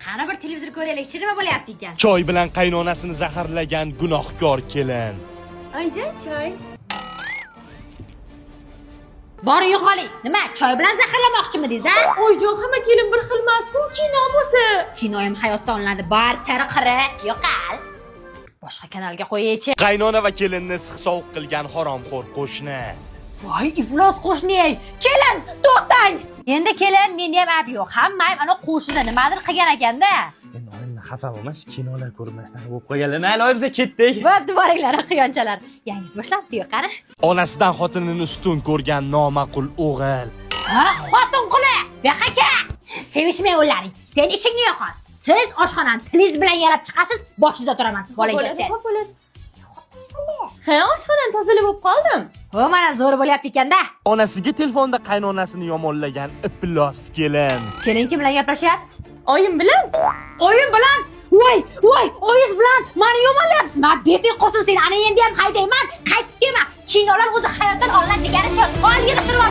Qani, bir televizor ko'raylikchi, nima bo'lyapti ekan? Choy bilan qaynonasini zaharlagan gunohkor kelin. Ayjon, choy. Bor, yo'qoling. Nima, choy bilan zaharlamoqchimidingiz, a? Oyijon, hamma kelin bir xil emas-ku, kino bo'lsa. Kinoyim hayotda olinadi. Bor, sari qiri, yo'qol. Boshqa kanalga qo'yaychi. Qaynona va kelinni issiq sovuq qilgan haromxo'r qo'shni. Voy, iflos qo'shni. Kelin, to'xtang. Endi kelin, menda ham ayb yo'q. Hamma ayb ana qo'shnida nimadir qilgan ekanda. Endi oyimdan xafa bo'lmash, kinolar ko'rmasdan bo'lib qolganlar. Mayli, oy, biza ketdik. Bo'pti, boringlar, quyonchalar. Yangisi boshlabdi, qani. Onasidan xotinini ustun ko'rgan noma'qul o'g'il. Ha, xotin quli! Bu yoqqa kel! Sevishmay o'laring. Sen ishingni yo'qot. Siz oshxonani tilingiz bilan yalab chiqasiz, boshingizda turaman. Bolangiz Bo'ladi, tez. xo'p, bo'ladi. Ha, oshxonani tozalab bo'lib qoldim. Ho, mana zo'r bo'lyapti ekanda. Onasiga telefonda qaynonasini yomonlagan iflos kelin. Kelin, kim bilan gaplashyapsiz? Oyim bilan. Oyim bilan? Voy, voy, oyingiz bilan mani yomonlayapsiz. Ma beting qursin seni. Ana endi ham haydayman, qaytib kelma. Kinolar o'zi hayotdan olinadi degani shu. Ol, yig'ishtirib ol.